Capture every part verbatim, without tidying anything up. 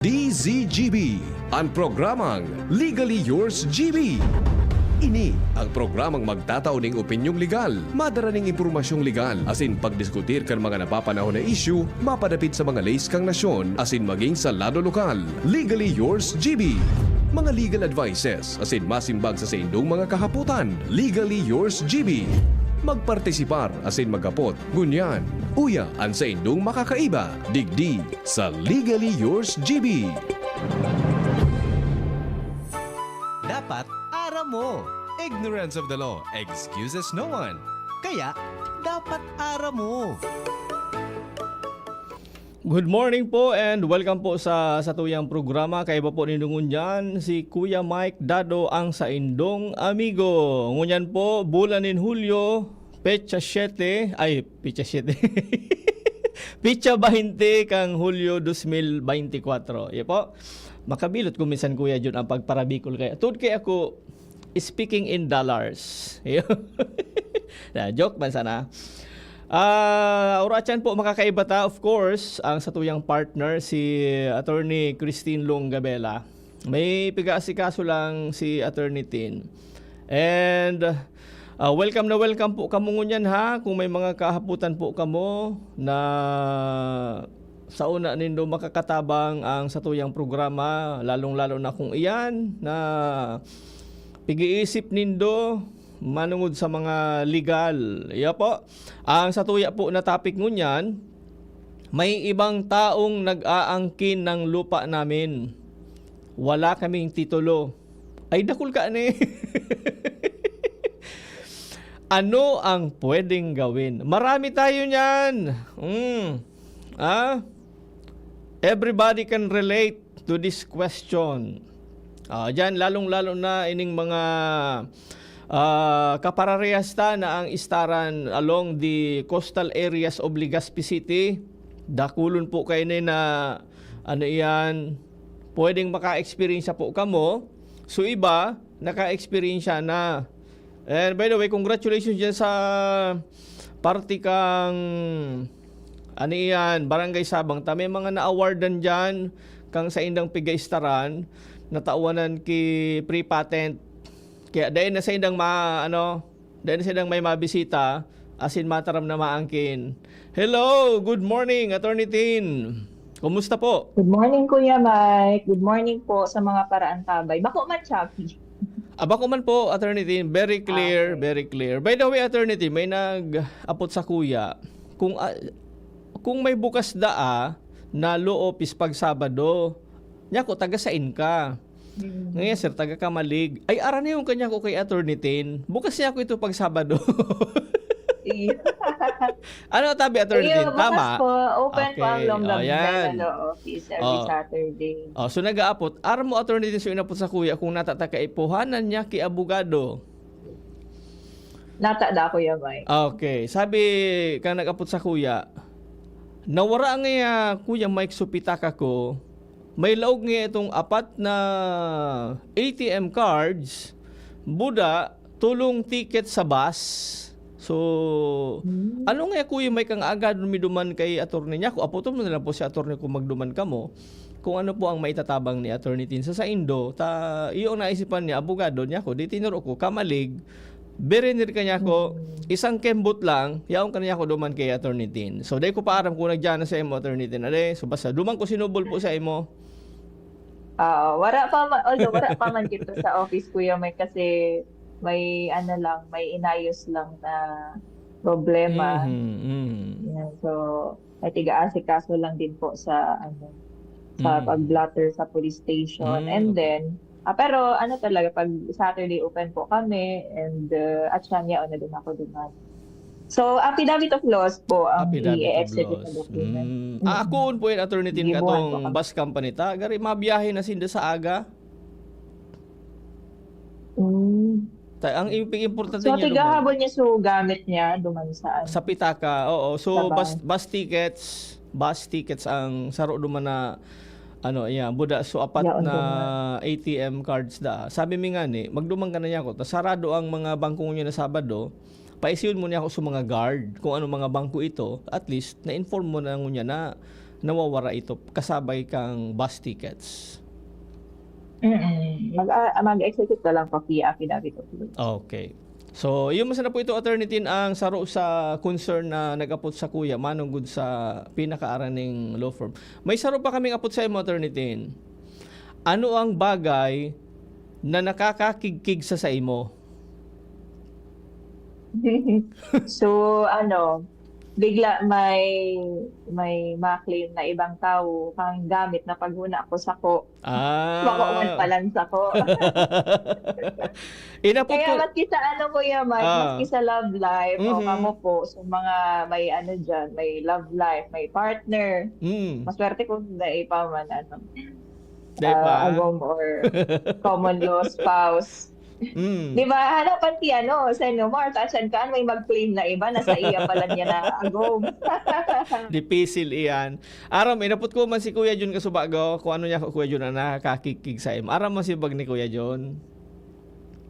D Z G B, an programang Legally Yours G B. Ini ang programang magtatao ning opinyong legal, madara ning impormasyong legal, asin pagdiskutir kan mga napapanahon na isyu mapadapit sa mga leis kan nasyon asin maging sa lado lokal. Legally Yours G B. Mga legal advices asin masimbag sa saindong mga kahapotan. Legally Yours G B. Magpartisipar asin maghapot. Ngunyan, uya an saindong makakaiba. Digdi sa Legally Yours G B. Dapat aram mo. Ignorance of the law excuses no one. Kaya, dapat aram mo. Good morning po and welcome po sa satuyang programa. Kaiba po nindo ngunyan, si Kuya Mike Dado, ang saindong amigo. Ngunyan po, bulan nin Hulyo, petsa siyete, ay, petsa siyete. Petsa baynte kan Hulyo dos mil baynte kwatro. Iyo po. Makabilot ko minsan, Kuya Jun, ang pagparabikol kaya. Tod kay ako, speaking in dollars. Na, joke man sana. Ah, oras yan po, makakaiba ta, of course, ang satuyang partner, si Attorney Christine Long Gabela. May piga-asikaso lang si Attorney Tin. And, ah, welcome na welcome po kamo ngunyan, ha. Kung may mga kahapotan po kamo na sa una nindo makakatabang ang satuyang programa, lalong-lalo na kung iyan na pag-iisip nindo manungod sa mga legal. Iyo po, ang satuya po na topic ngunyan, may ibang taong nag-aangkin ng lupa namin. Wala kaming titulo. Ay, dakul ka ni. Ano ang pwedeng gawin? Marami tayo niyan. Mm. Ah? Everybody can relate to this question. Ah, diyan, lalong-lalo na ining mga, ah, kapararehas ta na ang istaran along the coastal areas of Legazpi City. Dakulon po kayo na, ano iyan, pwedeng maka-experience po kamo. So, iba, naka-experience na. And by the way, congratulations dyan sa party kang, ano iyan, Barangay Sabang. Ta may mga na-awardan dyan kang saindang pigaistaran, natawanan ki pre-patent. Kaya dahil na saindang ma-, ano, dahil na saindang may mabisita, asin mataram na maangkin. Hello, good morning, Attorney Tin. Kumusta po? Good morning, Kuya Mike. Good morning po sa mga paraantabay. Bako man, Chappy. Ah, bako man po, Attorney Tin. Very clear, Okay. very clear. By the way, Attorney Tin, may nag-apot sa kuya. Kung, ah, kung may bukas daa na law office pag Sabado, niya ko, taga sain ka? Mm. Ngayon, sir, taga Camalig. Ay, araniyon ka niya ko kay Attorney Tin. Bukas niya ako ito pag Sabado. Iya. Ano tabi, Attorney Iyo, Tin? bukas Tama? po. Open po ang Okay. Long Oh, Gabela yan. Law Office every Oh. Saturday. Oh, so nag-aapot. Aram mo, Attorney Tin, so inapot sa kuya kung natataka ipuhanan niya ki abogado. Nata da, Kuya Mike. Okay. Sabi kang nag-apot sa kuya, nawara nga, Kuya Mike, so pitaka ko, may laog nga itong apat na A T M cards, buda, tulong ticket sa bus. So, Hmm. ano nga, Kuya Mike, ang agad mi duman kay attorney niya? Kung apoton mo na lang po si attorney kung magduman kamo, kung ano po ang maitatabang ni Attorney Tin sa saindo, ta, iyo ang naisipan niya, abogado niya ko, di tinuro ko, Camalig, Birinir ka niya ko, Hmm. isang kembot lang, yaon ka niya ko duman kay Attorney Tin. So, dai ko pa aram kung nagyan na sa imo, Attorney Tin. Ade, so basta duman ko sinubol po sa imo. Ah, wala pa ma-, although wala pa man kita sa office, Kuya Mike, kasi may ano lang, may inayos lang na problema. Mhm, mhm. Yan, so, may tiga-asikaso lang din po sa, ano, sa Mm. pag-blotter sa police station. Mm, And okay. then, ah, pero ano talaga, pag Saturday open po kami, and, uh, at siya niya, ano din ako duman. So, affidavit of loss po ang Affidavit of i-exhibit na loss. document. Mm. Mm. Ah, akoon po yun, Attorney Tin, Gibuhan po katong kami. bus company ta. Gari, mabiyahe na sinda sa aga. Mm. Ta-, ang im-, importante So, niya duman. tigahabon niya, so, gamit niya duman sa ano, Sa pitaka, oo. So, sa bus, bus. bus tickets, bus tickets ang saro duman na, ano, iya, buda. So, apat Yaon na duman. A T M cards da. Sabi mi nga ni, "Magduman ka na niya ko. Ta sarado ang mga bangko niya na Sabado. Paisiyon mo niya ako sa mga guard kung anong mga bangko ito. At least, na-inform mo na ngunyan na nawawara ito kasabay kang bus tickets? Mm. Mag, ah, mag-execute na lang po via affidavit of loan. Okay. So, yun man sana po ito, Attorney Tin, ang saro sa concern na nag-apot sa kuya, manunggod sa pinakaaraning law firm. May saro pa kaming apot sa imo, Attorney Tin. Ano ang bagay na nakakakigkig sa sa imo? So, ano, bigla may may ma-claim na ibang tawo kang gamit na paghuna ko sako. Ah. Bako man palan sako. Inapot Kaya ko. Maski sa ano, Kuya Mike, Ah. Maski sa love life, o Mhm. kamo po, sa mga may ano dyan, may love life, may partner. Mm. Maswerte kung dai pa man, ano, Dai pa. ah, agom or common law spouse. Mm. Di ba? Hanapan ti ano, Sen Omar, ta siyan kaan may mag-claim na iba na sa iya pala niya na agom. Dipisil iyan. Aram, inapot ko man si Kuya Jun Kasubago, kung ano niya, Kuya Jun, ang nakakakigkig sa imo. Aram mo si bag ni Kuya Jun?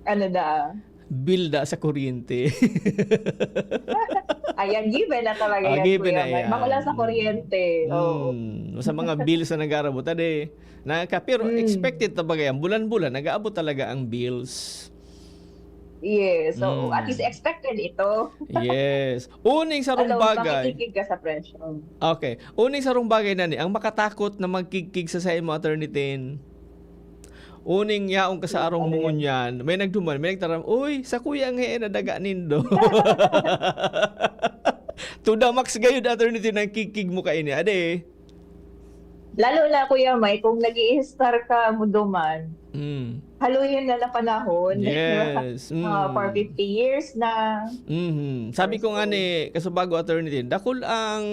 Ano da? Bill da sa kuryente. Ayan, given na talaga Ah, yan, given Kuya na Mike. yan. Bako lang sa kuryente. Oo. Mm. Sa mga bills na nag-aarabot, ade. Naka, pero Mm. expected na ba yan? Bulan-bulan, nag-aabot talaga ang bills. Yes. So, Mm. at least expected ito. Yes. Uning sarong Alam, bagay. Makikikig ka sa presyo. Okay. Uning sarong bagay na ni, ang makatakot na magkigkig sa sa imo, Attorney Tin. Uning yaong ka sa arong Ano mo yan? Ngunyan, may nagduman, may nagtaram, "Uy, sa kuya ang heen na daga nindo." To the max gayud, Attorney Tin, ang kigkig mo kaini. Ade. Lalo na, Kuya Mike, kung nag-i-star ka mo duman, Mm. haloy yun na na panahon. Yes. Mga Mm. for fifty years na. Mhm. Sabi ko nga ni, Kasubago, Attorney Tin, dakul ang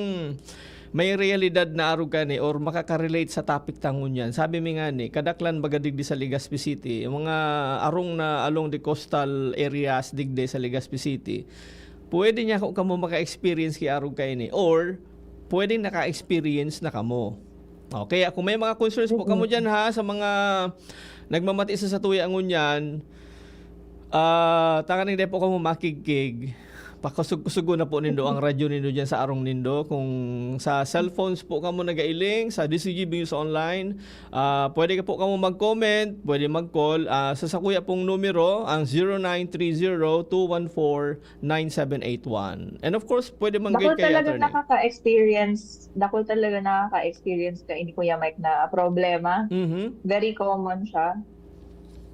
may realidad na arog ka ni or makaka-relate sa topic ta ngunyan. Sabi mi nga ni, kadaklan baga digdi sa Legazpi City, yung mga arong na along the coastal areas digdi sa Legazpi City, pwede niya kung kamo maka-experience ki arog kaini or pwedeng naka-experience na kamo. Okay, kung may mga concerns po kamo dyan ha, sa mga nagmamati sa satuya ngunyan, ah, tanganing dai po kamo makigkig, pakusog-kusogon na po nindo ang radyo nindo dyan sa arong nindo. Kung sa cellphones po kamo nagailing, sa D C G B News Online, ah, pwede ka po kamo mag-comment, pwede mag-call. Ah, sa sakuya pong numero, ang zero nine three zero two one four nine seven eight one. And of course, pwede man Dakul guide kayo, talaga Attorney. Nakaka-experience, dakul talaga nakaka-experience ka ini, Kuya Mike, na problema. Mhm. Very common siya.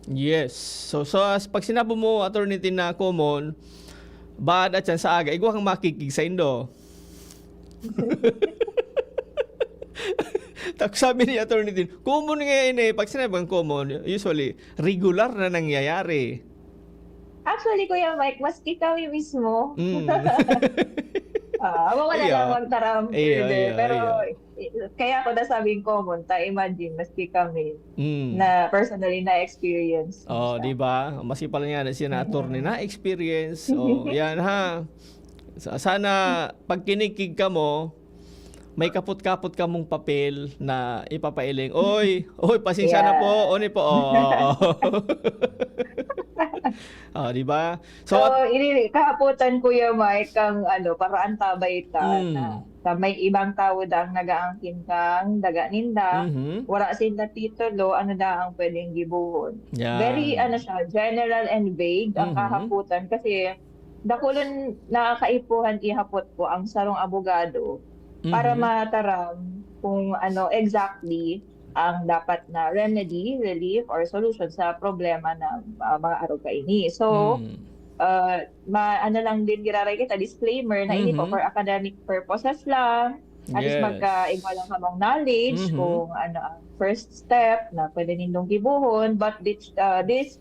Yes. So, so as pag sinabi mo, Attorney Tin, na common, baad at yan sa aga, igwa kang makigkig sa indo. Tak sabi ni Attorney Tin, common nga yun eh. Pag sinabi kang common, usually, regular na nangyayari. Actually, Kuya Mike, maski kami mismo. Mm. Ah, ako wala Iya. lang magtaram Iya, further. iya, Pero iya. eh, kaya ako nasabing common, ta imagine, maski kami Mm. na personally na-experience. Oh, di ba? Maski pala nga na siya na attorney na experience. Oh, yan ha. Sa- sana pag kinikig ka mo, may kapot-kapot ka mong papel na ipapailing. Oy, oy, pasensya na Yeah. po. Oni po. Oh, oh, oh. Oh, di ba? So, So, at- ini kahapotan, Kuya Mike, kang ano, paraan tabay ta Mm. na, na may ibang tawo dang nagaangkin kang daga ninda. Mhm. Wala sinda titulo, ano da ang pwedeng gibohon? Yan. Very, ano siya, general and vague ang Mhm. kahapotan kasi dakulon nakakaipuhan ihapot ko ang sarong abogado para Mhm. mataram kung ano exactly ang dapat na remedy, relief, or solution sa problema na, ah, mga arog kaini. So, Mm. ah, ma-, ano lang din, giraray kita, disclaimer na ini po Mhm. for academic purposes lang. At least Yes. magkaigwa lang kamong knowledge Mhm. kung ano ang first step na pwede nindong gibohon. But this, uh, this,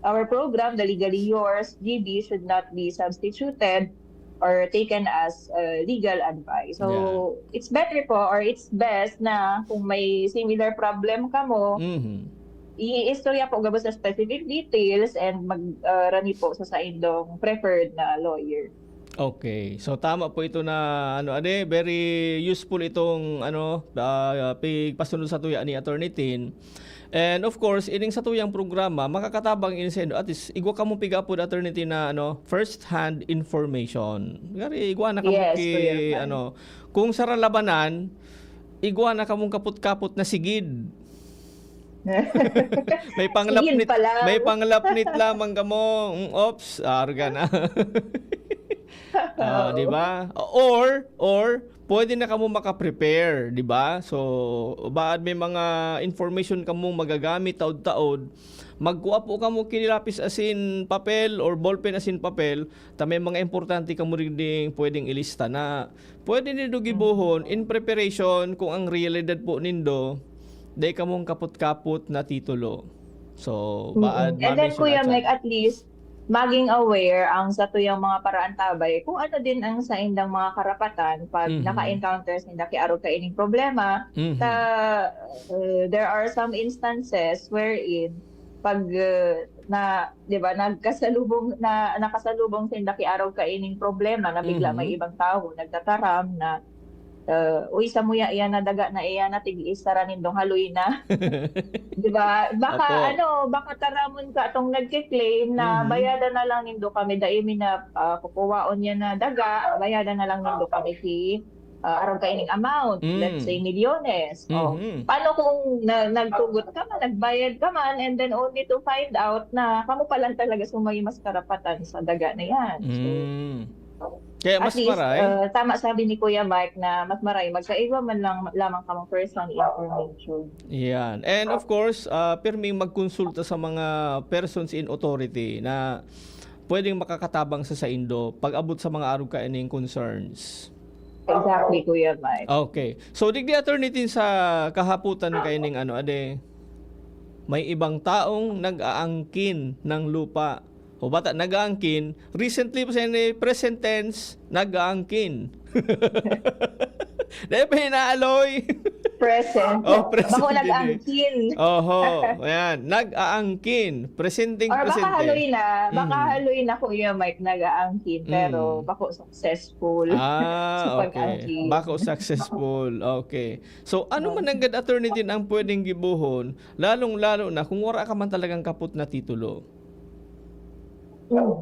our program, The Legally Yours, G B, should not be substituted or taken as, uh, legal advice. So, Yeah. it's better po, or it's best na kung may similar problem kamo, Mhm. i-istorya po gabos sa specific details and mag, uh, rani po sa saindong preferred na lawyer. Okay. So, tama po ito na, ano, ade, very useful itong, ano, ah, pigpasunod sa tuya ni Attorney Tin. And of course, ining sa tuyang programa, makakatabang ini sa indo. At least, igwa kamo pigapod, Attorney Tin, na, ano, first-hand information. Ngari, igwa na kamo Yes, ki, Kuya Mike. Ano, kung sa ralabanan, igwa na kamong kapot-kapot na sigid. May panglapnit, may panglapnit lamang kamo. Mm, oops, arga na. Ah, di ba? Or, or, pwede na kamo maka-prepare, di ba? So, baad may mga information kamong magagamit taod-taod, magkua po kamo ki lapis asin papel or ballpen asin papel, ta may mga importante kamo rin ding pwedeng ilista na pwede nindo gibohon in preparation kung ang realidad po nindo, dai kamong kapot-kapot na titulo. So, baad, and then, Kuya Mike, at least, maging aware ang satuyang mga paraantabay kung ano din ang saindang mga karapatan pag naka-encounter sinda ki arog kaining problema. Mhm. Sa, uh, there are some instances wherein pag, uh, na, di ba, nagkasalubong, na, nakasalubong sinda ki arog kaining problema na bigla may ibang tawo nagtataram na, uh, "Uy, samuya iyan na daga na iyan na, tig-istaran nindong haloy na." Di ba? Baka, ano, baka taramon ka atong nagke-claim na, "Bayadan na lang nindo kami, dai mi na, ah, kukuwaon yan na daga, bayadan na lang nindo kami ki, ah, arog kaining amount, let's say, milyones." O, paano kung na-, nagtugot ka man, nagbayad ka man, and then only to find out na kamo pa lang talaga so may mas karapatan sa daga na yan? So, kaya mas maray, uh, tama sabi ni Kuya Mike na mas maray magkaigwa man lang, lamang kamong personal information. Yan. And of course, uh, pirming magkonsulta sa mga persons in authority na pwedeng makakatabang sa saindo pag-abot sa mga arog kaining concerns. Exactly, Kuya Mike. Okay. So, digdi, Attorney Tin, sa kahapotan kaining ano, ade, may ibang taong nag-aangkin ng lupa. O bata, nag-aangkin. Recently pa siya ni present tense, nag-aangkin. Dahil pa inaaloy. Present. Oh, present. Bako nag-aangkin. Oho, ayan. Nag-aangkin. Presenting present. Or baka haloy na. Baka haloy na, Kuya Mike, nag-aangkin. Pero bako successful. Ah, okay. Bako successful. Okay. So, ano man nanggad, Attorney Tin, ang pwedeng gibohon, lalong-lalo na kung wala ka man talagang kapot na titulo?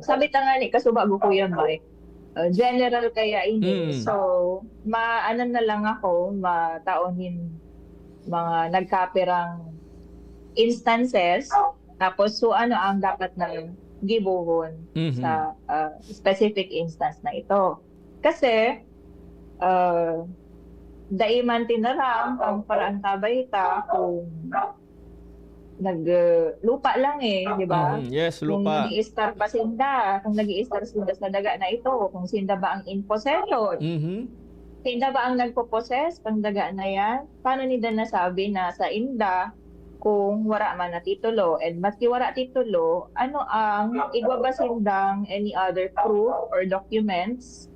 Sabi ta nga ni kasubago, Kuya Mike, uh, general kaya ini. So, maano na lang ako, mataon nin mga nagkapirang instances, tapos so ano ang dapat na gibohon sa, uh, specific instance na ito. Kasi, uh, dai man tinaram ang paraantabay ta kung nag, uh, lupa lang eh, di ba? Mhm, yes, lupa. Kung nag-iistar ba sinda, kung nag-iistar sinda sa daga na ito, kung sinda ba ang in possession. Mhm. Sinda ba ang nagpo-possess kan daga na yan? Paano ninda nasabi na sa inda kung wara man na titulo? And maski wara titulo, ano ang igwa ba sindang any other proof or documents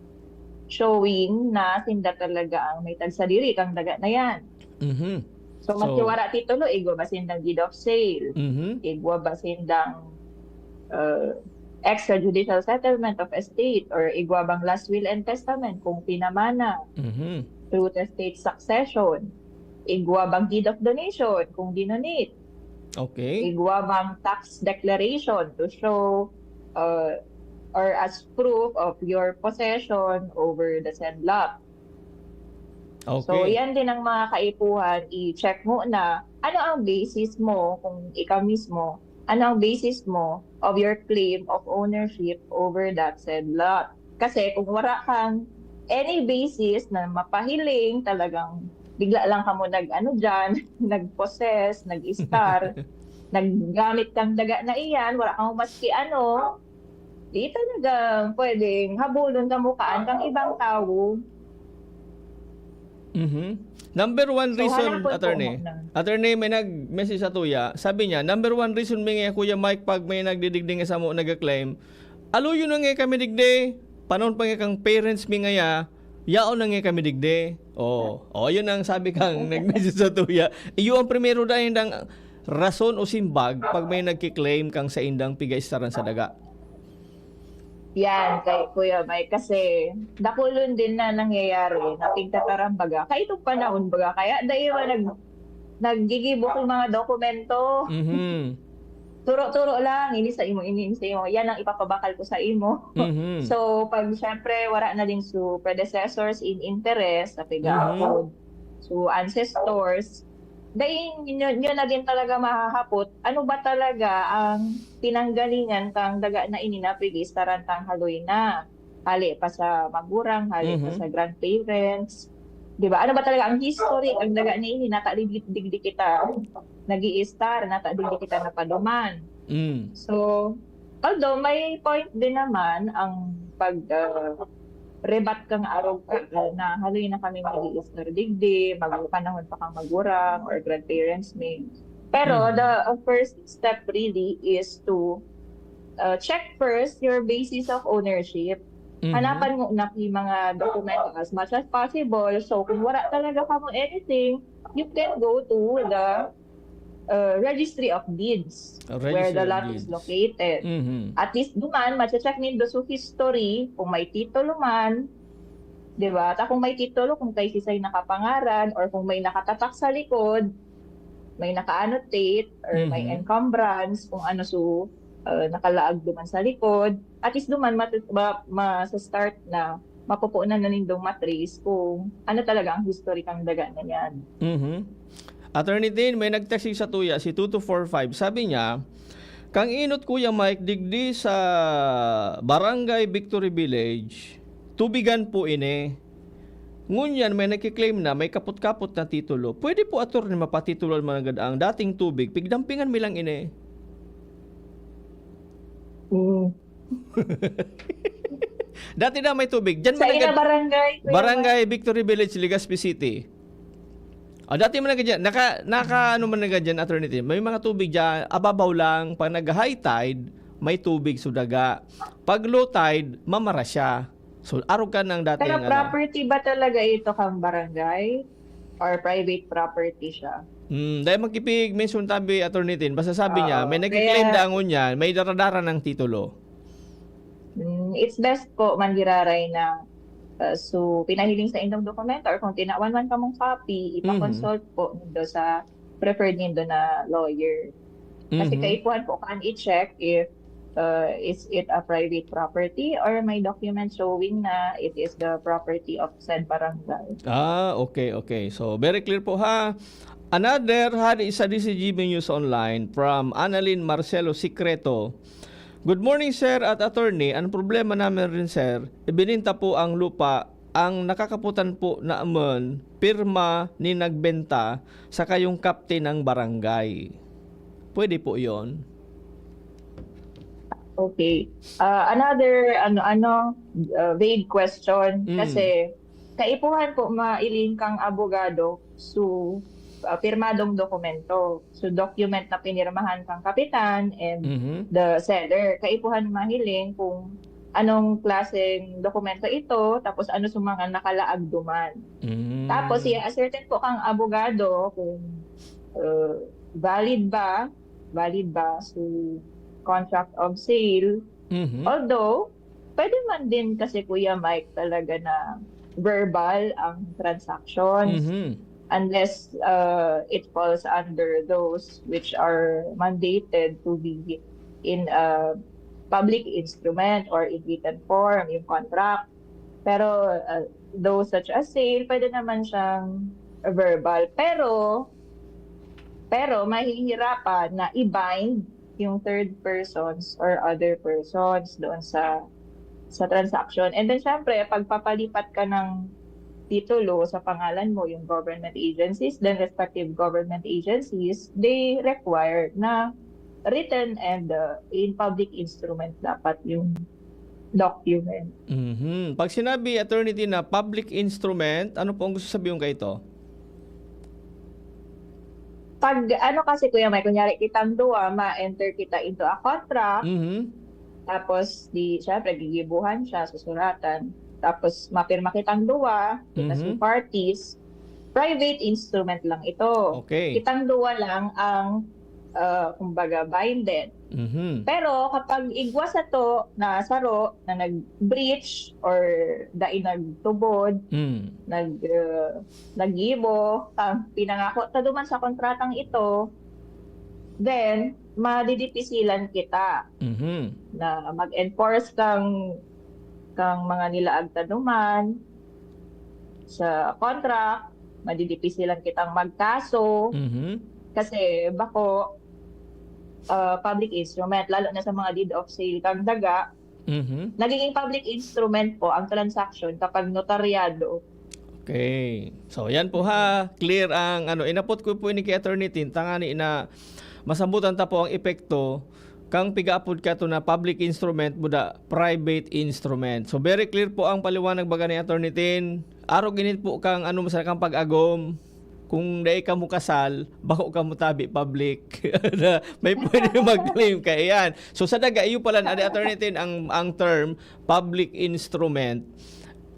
showing na sinda talaga ang may tagsadiri kang daga na yan? Mhm. So, maski wara titulo, igwa ba sindang deed of sale? Mhm. Igwa ba sindang, uh, extrajudicial settlement of estate or igwa bang last will and testament kung pinamana Mhm. through the state succession? Igwa bang deed of donation kung dinonate? Okay. Igwa bang tax declaration to show, uh, or as proof of your possession over the said lot? So, okay, yan din ang mga kaipuhan, i-check mo na ano ang basis mo, kung ikaw mismo, ano ang basis mo of your claim of ownership over that said lot. Kasi kung wala kang any basis na mapahiling, talagang bigla lang kamo nag-ano dyan, nag-possess, nag-istar, naggamit kang daga na iyan, wala kang maski ano, di talaga pwedeng habulon kamo kaan kang ibang tawo. Mhm. Number one reason, attorney. So, hanapon po muna. Attorney, may nag-message sa tuya. Sabi niya, "Number one reason mi nga, Kuya Mike, pag may nagdidigdi nga samo, nag-claim, aluyon na nga kami digdi. Panahon pa nga kang parents mi ngaya, yaon na nga kami digdi." Oh, oh, yun ang sabi kang nag-message sa tuya. Iyo ang primero dahil dang rason o simbag pag may nagki-claim kang saindang pigaistaran sa daga. Yan, kay Kuya Mike, kasi dakulon din na nangyayari na pigtataram baga. Kaitong panahon baga, kaya dai man nag-, naggigibo kang mga dokumento. Mhm. Turo-turo lang, ini sa imo, ini sa imo. Yan ang ipapabakal ko sa imo. Mhm. So, pag syempre, wala na din su predecessors in interest sa piga-upload. Mhm. So, ancestors, dai nyo, nyo na din talaga mahahapot, ano ba talaga ang pinanggalingan kang daga na ini na pag-iistaran tang haloy na? Hali pa sa magurang, hali pa Mhm. sa grandparents. Di ba? Ano ba talaga ang history? Ang daga na ini, nata digdi, digdi kita nag-iistar, nata digdi kita napaduman. Mm. So, although may point din naman ang pag, ah, rebat kang arog ka, ah, na haloy na kami mag-iistar digdi, mag-, panahon pa kang magurang or grandparents mi. Pero Mhm. the, uh, first step really is to, uh, check first your basis of ownership. Mhm. Hanapan mo na yung mga dokumento as much as possible. So, kung wala talaga kamo anything, you can go to the, uh, Registry of Deeds, Ah, where Registry the of lot is Deeds. Located. Mhm. At least duman, mache-check nindo su history, kung may titulo man, di ba? Ta kung may titulo, kung kay sisay nakapangaran, or kung may nakatatak sa likod, may naka-annotate, or may Mhm. encumbrance, kung ano su, uh, nakalaag duman sa likod, at least duman, mat-, ma-, ma-, sa start na, mapupunan na nindong matrace kung ano talaga ang history kang daga na yan. Mhm. Attorney Tin, may nag-text sa tuya, si two two four five. Sabi niya, "Kang inot, Kuya Mike, digdi sa Barangay Victory Village, tubigan po ini. Ngunyan, may nagkiklaim na may kapot-kapot na titulo. Pwede po, attorney, mapatituloan managad ang dating tubig? Pigdampingan mi lang ini." Mm. Dati na may tubig. Diyan Sa managad, ina barangay, Kuya Barangay Victory Village, Legazpi City. Ah, dati man nagad dyan. Naka, naka ano man nagad dyan, Attorney Tim. May mga tubig dyan, ababaw lang. Pag nag-high tide, may tubig sa daga. Pag low tide, mamara siya. So, arog ka ng dating Pero ano. Property ba talaga ito kang barangay? Or private property siya? Hmm, dahil magkipig-mention tabi, Attorney Tin. Basta sabi niya, Oo, may nagkiklaim kaya dangon niya, may daradara ng titulo. Mm, it's best po, Manggiraray, na, uh, so, pinahiling sa indong dokumento or kung tinawan man kamong copy, Mhm. ipa-consult po nindo sa preferred nindo na lawyer. Kasi Mhm. kaipuhan po kan i-check if, uh, is it a private property or may document showing na it is the property of said barangay. Ah, okay, okay. So, very clear po, ha. Another, hadi sa D C G B News Online from Annalyn Marcelo Secreto. "Good morning, sir at attorney. Ang problema namin rin, sir, ibininta po ang lupa, ang nakakaputan po naman, pirma ni nagbenta, saka yung kapten ng barangay." Pwede po yon? Okay. Ah, another, ano, ano, ah, vague question. Mm. Kasi, kaipuhan po mailing kang abogado, so, ah, pirmadong dokumento. So, document na pinirmahan kang kapitan and Mhm. the seller. Kaipuhan mahiling kung anong klaseng dokumento ito, tapos ano sa mga nakalaag duman. Mm. Tapos, i-ascertain po kang abogado kung, uh, valid ba, valid ba si contract of sale. Mhm. Although, pwede man din kasi, Kuya Mike, talaga na verbal ang transactions. Mhm. Unless, uh, it falls under those which are mandated to be in a public instrument or in written form, yung contract. Pero, uh, those such as sale, pwede naman siyang verbal. Pero, pero mahihirapan na i-bind yung third persons or other persons doon sa, sa transaction. And then, syempre, pagpapalipat ka ng titulo sa pangalan mo, yung government agencies, then respective government agencies, they require na written and, uh, in public instrument dapat yung document. Mhm. Pag sinabi, Attorney Tin, na public instrument, ano po ang gusto sabihin kaito? Pag ano kasi, Kuya Mike, kunyari kitang duwa, ma-enter kita into a contract, Mhm. tapos di, syempre, gigibuhan siya, susuratan, tapos mapirma kitang duwa, kita Mhm. sa parties, private instrument lang ito. Okay. Kitang duwa lang ang, ah, kumbaga, binded. Mhm. Pero kapag igwa sato na saro na nag-breach or dai nagtubod, Mm. nag, ah, naggibo, ang pinangako ta duman sa kontratang ito, then madidipisilan kita Mhm. na mag-enforce kang, kang mga nilaag ta duman sa contract. madidipisilan kitang magkaso. Mhm. Kasi bako, ah, public instrument, lalo na sa mga deed of sale kang daga, Mhm. nagiging public instrument po ang transaction kapag notaryado. Okay. So, yan po ha. Clear ang ano. Inapot ko po ini ki Attorney Tin, tangani na masambutan ta po ang epekto kang pigaapod kato na public instrument buda private instrument. So, very clear po ang paliwanag baga ni Attorney Tin. Arog init po kang ano, masarag kang pag-agom. Kung dai kamo kasal, bako kamo tabi public. May pwede mag-claim ka. Ayan. So, sa daga, iyo pala, adi, Attorney Tin, ang, ang term, public instrument.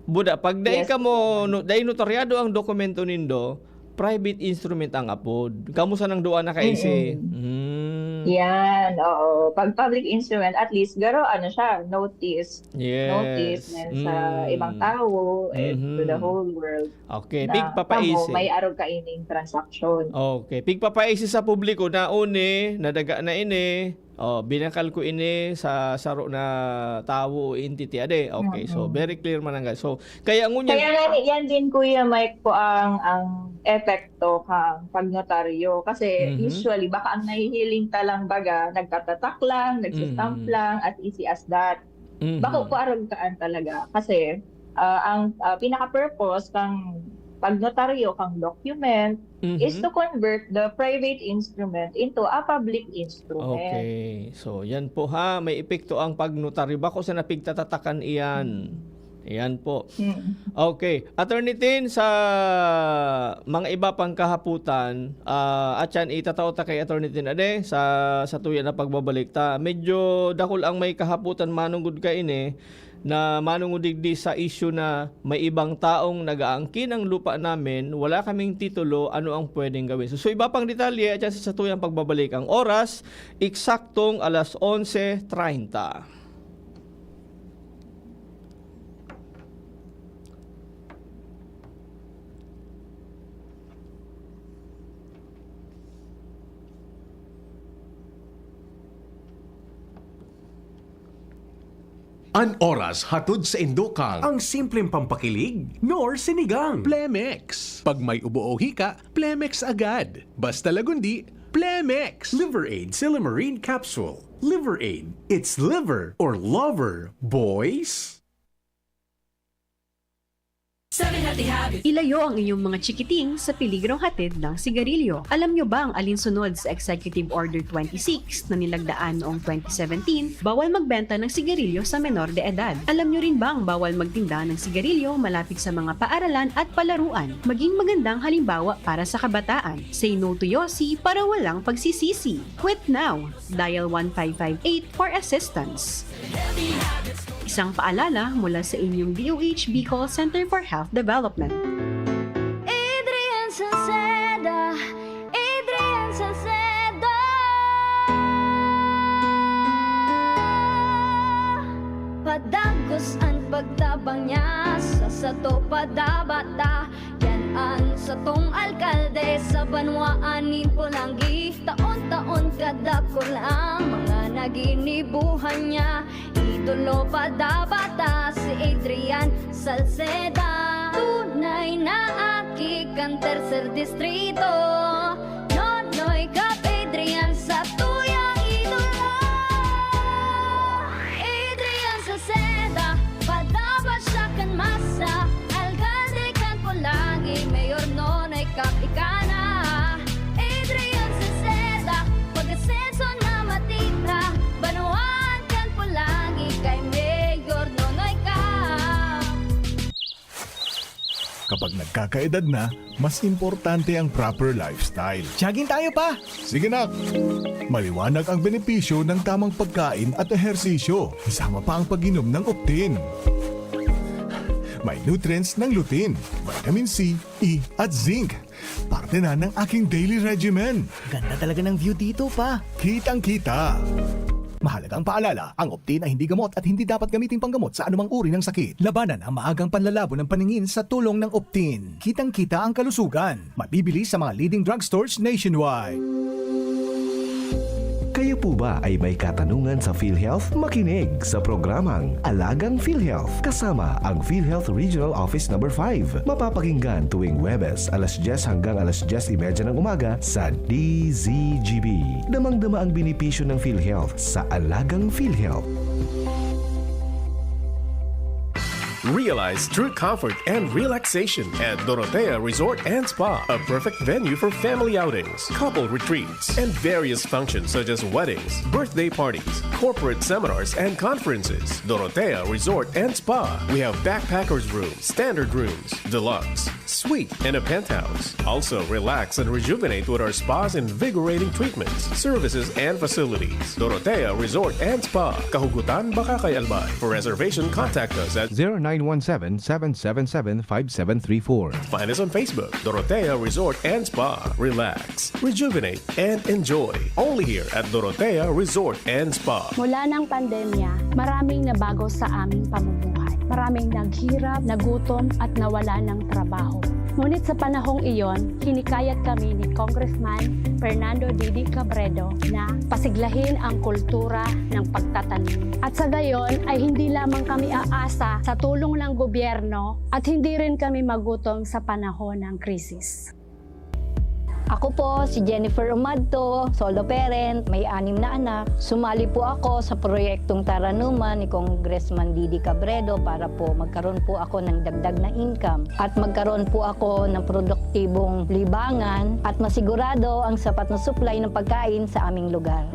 Buda, pag dai Yes. kamo, no, dai notaryado ang dokumento nindo, private instrument ang apod. Kamo sanang duwa na kaisi. Mm-mm. Mm. Yan, oo. Pag public instrument, at least, garo, ano siya, notice. Yes. Notice na sa Mm. ibang tao, eh, to the Mhm. whole world. Okay, na pigpapaisi. Kamo, may arog kaining transaksyon. Okay, pigpapaisi sa publiko na uni, nadaga na ini, oh, binakal ko ini sa saro na tawo o entity. Ade, okay, so Mm-mm. very clear man ang guys. So, kaya ngunyan Kaya nga, yan din, Kuya Mike, po ang, ang epekto kang pagnotaryo. Kasi Mhm. usually, baka ang nahihiling ta lang baga, nagtatatak lang, nagsistamp Mm. lang, as easy as that. Mhm. Bako ko arog kaan talaga. Kasi, ah, ang, ah, pinaka-purpose kang pagnotaryo, kang document, Mhm. is to convert the private instrument into a public instrument. Okay. So, yan po ha. May epekto ang pagnotaryo. Bako sa napigtatatakan iyan. Hmm. Yan po. Hmm. Okay. Attorney Tin, sa mga iba pang kahaputan, ah, at yan, itatao ta kay Attorney Tin, ade, sa, sa tuya na pagbabalik ta. Medyo dakul ang may kahaputan manunggod kaini, na manunggod digdi sa isyu na may ibang taong nag-aangkin ang lupa namin, wala kaming titulo, ano ang pwedeng gawin? So, so iba pang detalye, at yan sa satuyang pagbabalik. Ang oras, eksaktong alas onse treinta. An oras hatod sa indo kan Ang simpleng pampakilig, nor sinigang. Plemex. Pag may ubo o hika, Plemex agad. Basta lagundi, Plemex. Liver Aid Silymarin Capsule. Liver Aid. It's liver or lover, boys. Ilayo ang inyong mga chikiting sa peligrong hatid ng sigarilyo. Alam nyo bang alinsunod sa Executive Order twenty-six na nilagdaan noong twenty seventeen, bawal magbenta ng sigarilyo sa menor de edad? Alam nyo rin bang bawal magtinda ng sigarilyo malapit sa mga paaralan at palaruan? Maging magandang halimbawa para sa kabataan. Say no to Yossi para walang pagsisisi. Quit now! Dial one five five eight for assistance. Isang paalala mula sa inyong D O H Bicol Center for Health Development. Adrian Salceda, Adrian Salceda. Padagos an pagtabang niya sa sato padabata. Yan an satong alkalde sa banwaan nin Polangui. Taon-taon kadakul ang mga naginibuhan niya. Idolo pa dapat ta si Adrian Salceda. Tunay na aki kan Tercer Distrito. Nonoy Cap Adrian sa tuyang idolo. Adrian Salceda, padapat siya kan masa. Alkalde kan Polangui, Mayor Nonoy Cap ika na. Adrian Salceda, pag-asenso na matira. Banwaan kan Polangui kay Mayor Nonoy Cap. Kapag nagkakaedad na, mas importante ang proper lifestyle. Jogging tayo, Pa! Sige, nak! Maliwanag ang benepisyo ng tamang pagkain at ehersisyo, kasama pa ang pag-inom ng Optin. May nutrients ng lutein, vitamin C, E, at zinc. Parte na ng aking daily regimen. Ganda talaga ng view dito, Pa. Kitang-kita. Mahalagang paalala, ang Optin ay hindi gamot at hindi dapat gamiting panggamot sa anumang uri ng sakit. Labanan ang maagang panlalabo ng paningin sa tulong ng Optin. Kitang-kita ang kalusugan. Mabibili sa mga leading drugstores nationwide. Kayo Uba ay may katanungan sa PhilHealth? Makinig sa programang Alagang PhilHealth kasama ang PhilHealth Regional Office Number five. Mapapakinggan tuwing Huwebes alas diyes hanggang alas diyes y media ng umaga sa D Z G B. Damang-dama ang benepisyo ng PhilHealth sa Alagang PhilHealth. Realize true comfort and relaxation at Dorotea Resort and Spa, a perfect venue for family outings, couple retreats, and various functions such as weddings, birthday parties, corporate seminars, and conferences. Dorotea Resort and Spa. We have backpackers room, standard rooms, deluxe, suite, and a penthouse. Also, relax and rejuvenate with our spa's invigorating treatments, services, and facilities. Dorotea Resort and Spa, Kahugutan, Bacacay, Albay. For reservation, contact us at zero nine one seven, seven seven seven, five seven three four. Find us on Facebook, Dorotea Resort and Spa. Relax, rejuvenate, and enjoy. Only here at Dorotea Resort and Spa. Mula ng pandemya, maraming nabago sa aming pamumuhay. Maraming naghirap, nagutom, at nawala ng trabaho. Ngunit sa panahong iyon, hinikayat kami ni Congressman Fernando Didi Cabredo na pasiglahin ang kultura ng pagtatanim. At sa gayon ay hindi lamang kami aasa sa tulong ng gobyerno at hindi rin kami magutom sa panahon ng krisis. Ako po si Jennifer Umadto, solo parent, may anim na anak. Sumali po ako sa proyektong Taranuman ni Congressman Didi Cabredo para po magkaroon po ako ng dagdag na income at magkaroon po ako ng produktibong libangan at masigurado ang sapat na supply ng pagkain sa aming lugar.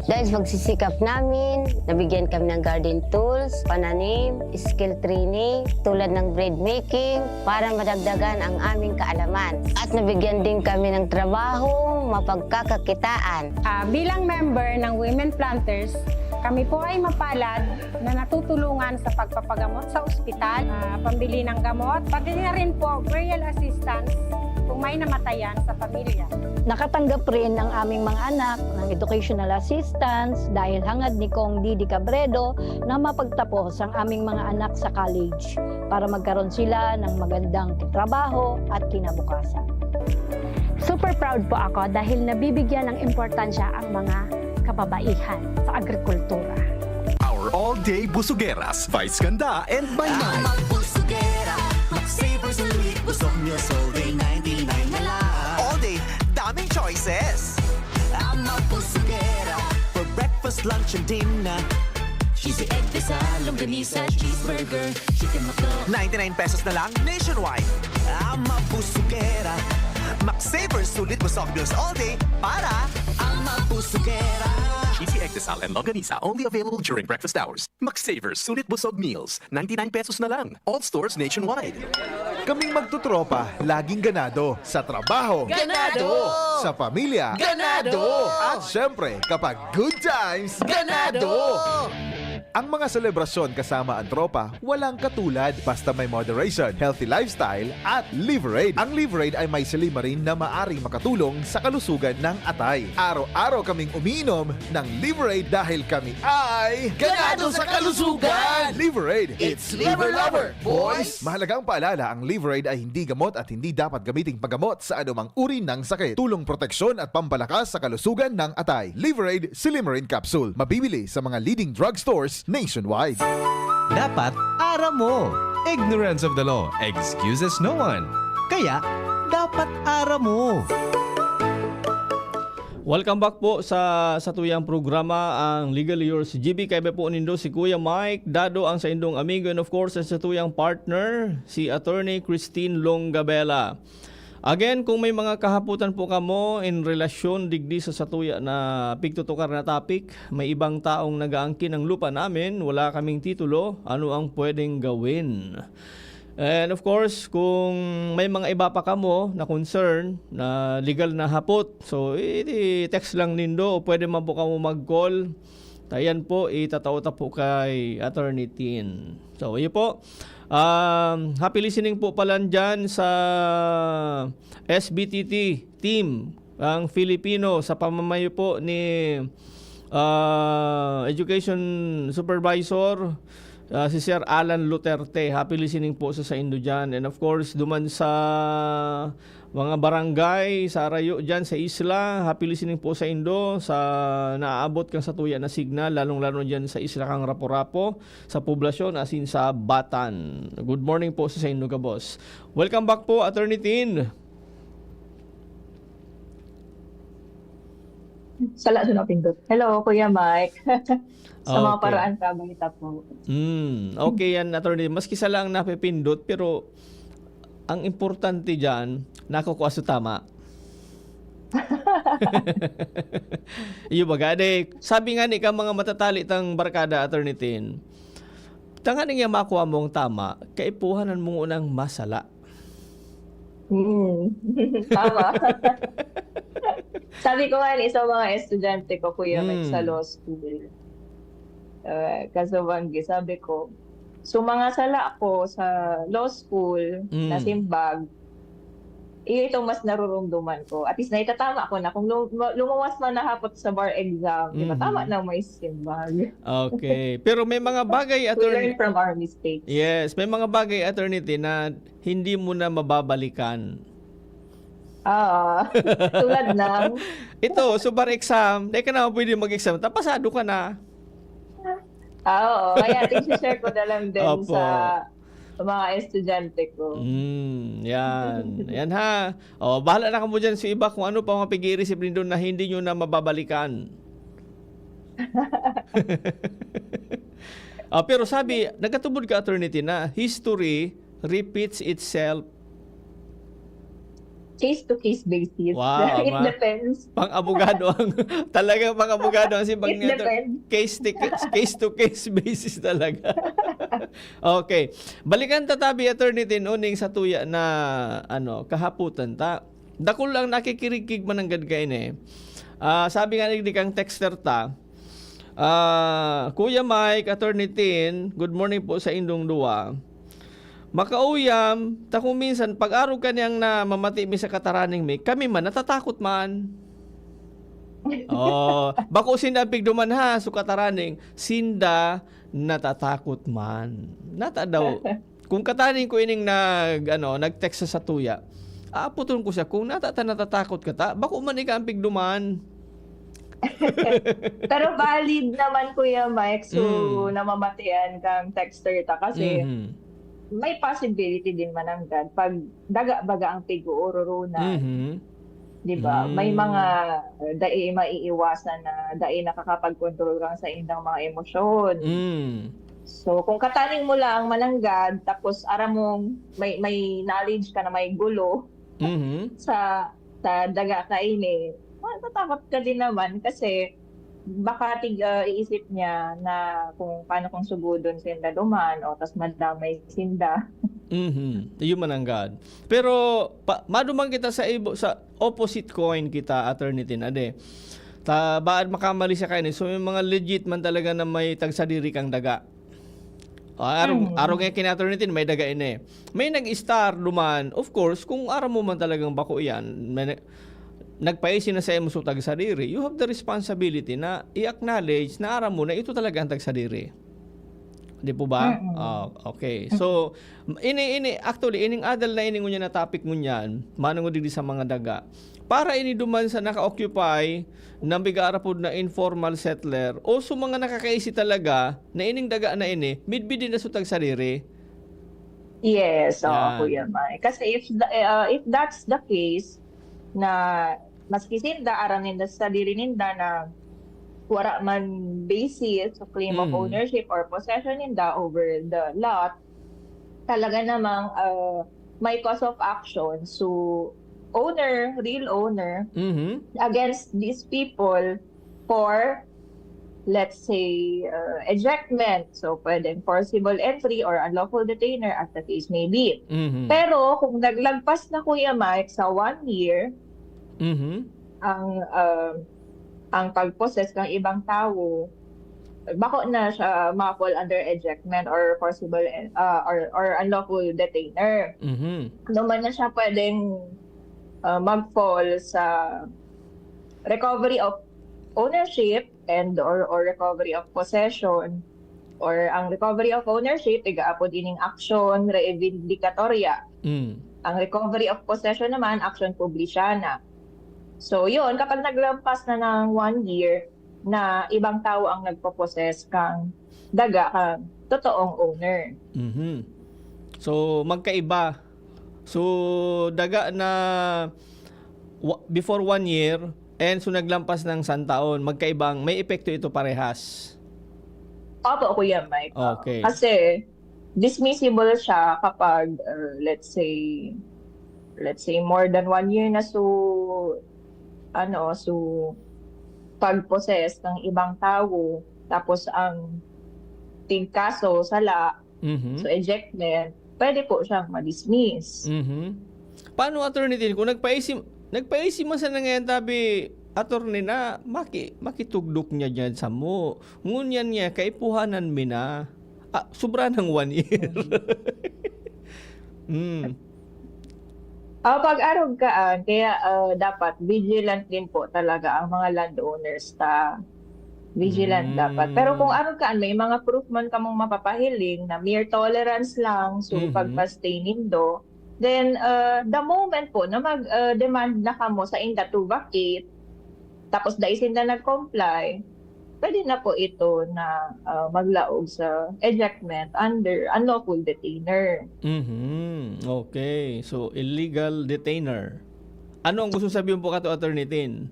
Dahil sa pagsisikap namin, nabigyan kami ng garden tools, pananim, skill training, tulad ng bread making, para madagdagan ang aming kaalaman. At nabigyan din kami ng trabaho, mapagkakakitaan. Ah, bilang member ng Women Planters, kami po ay mapalad na natutulungan sa pagpapagamot sa ospital, ah, pambili ng gamot, pati na rin po burial assistance kung may namatayan sa pamilya. Nakatanggap rin ang aming mga anak ng educational assistance dahil hangad ni Cong Didi Cabredo na mapagtapos ang aming mga anak sa college para magkaroon sila ng magandang trabaho at kinabukasan. Super proud po ako dahil nabibigyan ng importansya ang mga kababaihan sa agrikultura. Our all-day busugeras, Vice Ganda and Maymay. Ang mga busugera, Max Saver Sulit, busog nyo, Solvay ninety-nine na lang. All day, daming choices. Ang mga busugera, for breakfast, lunch, and dinner. Cheesy egg, desa, longganisa, cheeseburger, chicken McDo. Ninety-nine pesos na lang nationwide. Ang mga busugera, Max Saver Sulit, busog meals all day para ang mga busugera. Cheesy egg, desa, and longganisa, only available during breakfast hours. Max Saver Sulit, busog meals, ninety-nine pesos na lang. All stores nationwide. Kaming magtotropa, laging ganado. Sa trabaho. Ganado! Sa pamilya. Ganado! At syempre, kapag good times. Ganado! Ang mga selebrasyon kasama ang tropa, walang katulad. Basta may moderation, healthy lifestyle, at Liverade. Ang Liverade ay may silymarin na maaring makatulong sa kalusugan ng atay. Araw-araw kaming umiinom ng Liverade dahil kami ay ganado sa kalusugan! Liverade! It's Liver Lover, boys! Mahalagang paalala, ang Liverade ay hindi gamot at hindi dapat gamiting panggamot sa anumang uri ng sakit. Tulong proteksyon at pampalakas sa kalusugan ng atay. Liverade Silymarin Capsule. Mabibili sa mga leading drugstores nationwide. Dapat aram mo. Ignorance of the law excuses no one. Kaya, dapat aram mo. Welcome back po sa satuyang programa, ang Legally Yours G B. Kaiba po nindo si Kuya Mike Dado, ang saindong amigo, and of course, ang satuyang partner, si Attorney Christine Longabela. Again, kung may mga kahapotan po kamo in relasyon digdi sa satuya na pigtutukar na topic, may ibang taong nag-aangkin ng lupa namin, wala kaming titulo, ano ang pwedeng gawin? And of course, kung may mga iba pa kamo na concern, na legal na hapot, so i-text lang nindo o pwede man po kamo mag-call. Ayan po, itatao ta po kay Attorney Tin. So, yun po. Um, happy listening po pala dyan sa S B T T team, ang Filipino, sa pamamayo po ni, ah, Education Supervisor, ah, si Sir Alan Luterte. Happy listening po sa saindo dyan. And of course, duman sa mga barangay sa Arayo diyan sa isla. Happy listening po sa indo, sa naabot kang satuya na signal, lalong-lalo na diyan sa isla kang Rapu-Rapu, sa poblasyon, asin sa Batan. Good morning po sa saindo gabos. Welcome back po, Attorney Tin. Sala sa napindot. Hello, Kuya Mike. Sa mga Okay. paraan ka, balita po. Hmm, okay yan, Attorney. Maski sala ang napipindot, pero ang importante diyan, nakukua sa tama. Iyo baga, de, sabi nga ni ka mga matatali tang barkada, Attorney Tin, tanganing niya makuha mo ang tama, kaipuhanan mo ngunang masala. Hmm. Tama. Sabi ko nga ni sa mga estudyante ko, Kuya Mike, sa Mm. law school. Uh, kasabanggi, sabi ko, so mga sala ko sa law school, Mm. nasimbag, iyo itong mas narurumduman ko. At least naitatama ko na kung lum- lumuwas man nahapot sa bar exam, di ba? Mhm. Tama na may simbag. Okay. Pero may mga bagay, We Attorney. learn from our mistakes. Yes, may mga bagay, Attorney Tin, na hindi mo na mababalikan. Ah, tulad ng Ito, so bar exam, di ka na pwede mag-exam, tapasado ka na. Ah, oo. Kaya tig-share ko na lang din Opo. sa mga estudyante ko. Mm, yan. Yan ha. O, bahala na kamo dyan sa iba kung ano pa mga pag-i-receive nindo na hindi nyo na mababalikan. Ah, pero sabi, nagkatubod ka, Attorney Tin, na history repeats itself. Case to case basis. Wow, It ma- depends. Pang-abogado ang, talagang pang-abogado ang simbag It ni Attorney. depends. Case to case, case to case basis talaga. Okay. Balikan ta tabi, Attorney Tin, uning satuya na, ano, kahaputan ta. Dakul ang nakikirigkig mananggad kaini. Ah, sabi nga ni kang texter ta, ah, Kuya Mike, Attorney Tin, good morning po sa indong duwa. Makauyam, ta kung minsan, pag-arog ka niyang namamati mi sa kataraning mi, kami man, natatakot man. Oh, bako sinda pigduman ha, so kataraning, sinda natatakot man. Nata daw, kung kataning ko ining nag, ano, nag-text sa satuya, aapoton ko siya, kung nata ta natatakot ka ta, bako man ika ang pigduman. Pero valid naman, Kuya Mike, so Mm. namamatian kang texter ta kasi Mhm. may possibility din mananggad pag daga baga ang pig-uuroronan. Mhm. Di ba? May Mm. mga uh, dai maiiwasan na dai nakakapag-control kang sa indang mga emosyon. Mm. So, kung kataning mo lang mananggad, tapos aram mong may, may knowledge ka na may gulo Mhm. sa sa daga kaini, matatakot ka din naman kasi baka tig, ah, iisip niya na kung paano kung sugudon sinda duman o tas madamay sinda. Mhm. Iyo mananggad. Pero pa, maduman kita sa ibo, sa opposite coin kita, Attorney Tin, ade. Ta, baad makamali siya kaini. So, may mga legit man talaga na may tagsadiri kang daga. Ah, arog, Mm. arog nga kina Attorney Tin, may daga ini. May nag-star duman. Of course, kung aram mo man talagang bako iyan, may na, nagpaisi na sa imo so tagsadiri, you have the responsibility na i-acknowledge na aram mo na ito talaga ang tagsadiri. Di po ba? Mm-mm. Ah, okay. So, ini, ini, actually, ining adal na ini ngunyan na topic ngunyan, manungod digdi sa mga daga. Para ini duman sa naka-occupy na biga arapod na informal settler o sa mga nakakaisi talaga na ining daga na ini, midbid din na so tagsadiri. Yes, oo, Yan. Kuya Mike. Kasi if the, uh, if that's the case, na maski sinda, aram ninda sa sadiri ninda na wala man basis sa claim of Mm. ownership or possession ninda over the lot, talaga namang uh, may cause of action. So, owner, real owner, Mhm. against these people for, let's say, uh, ejectment. So, pwedeng forcible entry or unlawful detainer as the case may be. Mhm. Pero kung naglagpas na, Kuya Mike, sa one year, Mhm. ang uh, ang pag-possess ng ibang tao, bako na siya ma-fall under ejectment or forcible uh, or, or unlawful detainer. Mhm. Duman na siya pwedeng uh, mag-fall sa recovery of ownership and or, or recovery of possession or ang recovery of ownership, igaapod ining action reivindicatoria. Mm. Ang recovery of possession naman, action publicana. So, yun, kapag naglampas na ng one year na ibang tao ang nagpo-possess kang daga kang totoong owner. Mhm. So, magkaiba. So, daga na wa- before one year, and so naglampas ng isang taon, magkaibang, may epekto ito parehas. Opo, Kuya Mike. Okay. Kasi, dismissible siya kapag, uh, let's say, let's say, more than one year na so, ano, so, pag-possess ng ibang tao, tapos ang tigkaso, sala, Mhm. so ejectment, pwede po siyang ma-dismiss. Mhm. Paano, Attorney Tin, kung nagpaisi-, nagpaisi man sana ngayon, tabi, Attorney, na maki-, makitugdok niya dyan sa mo. Ngunyan niya, kaipuhanan mi na. Ah, sobra ng one year. Mm. Ah, pag arog kaan, kaya, ah, dapat vigilant din po talaga ang mga landowners ta. Vigilant Mm. dapat. Pero kung arog kaan, may mga proof man kamong mapapahiling na mere tolerance lang, so Mhm. pagpa-stay nindo, then, ah, the moment po na mag, ah, demand na kamo sa inda to vacate, tapos dai sinda nag-comply, pwede na po ito na, ah, maglaog sa ejectment under unlawful detainer. Mhm. Okay. So, illegal detainer. Ano ang gusto sabihin po kato, Attorney Tin?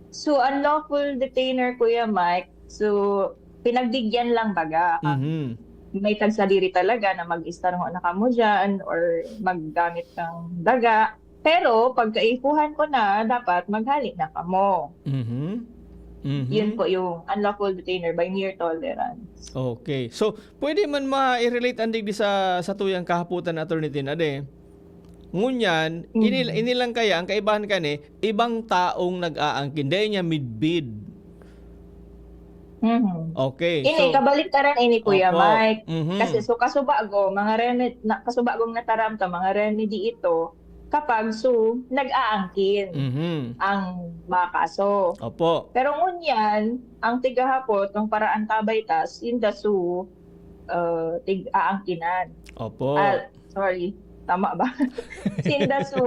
So, unlawful detainer, Kuya Mike, so, pinagbigyan lang baga. Ah, Mhm. may tagsadiri talaga na mag-istar na kamo dyan or maggamit ng daga. Pero, pagkaipuhan ko na, dapat maghali na kamo. Mhm. Mhm. Yun po yung unlawful detainer by mere tolerance. Okay. So, pwede man ma-relate ang digdi sa, sa tuyang kahapotan, Attorney Tin, ade. Ngunyan, Mhm. inil-, inilang kaya, ang kaibahan kani, ibang taong nag-aangkin. Dahil niya midbid. Mhm. Okay. Ini, So, kabaliktaran ini, Kuya opo. Mike. Mhm. Kasi so, kasubago, mga remedy, na, kasubagong nataram ka, mga remedy ito, kapag so, nag-aangkin Mhm. ang mga kaso. Opo. Pero ngunyan, ang tigahapot, ang paraan tabay tas, in the so, uh, tig-aangkinan. Opo. Ah, sorry. Tama ba? Sinda so,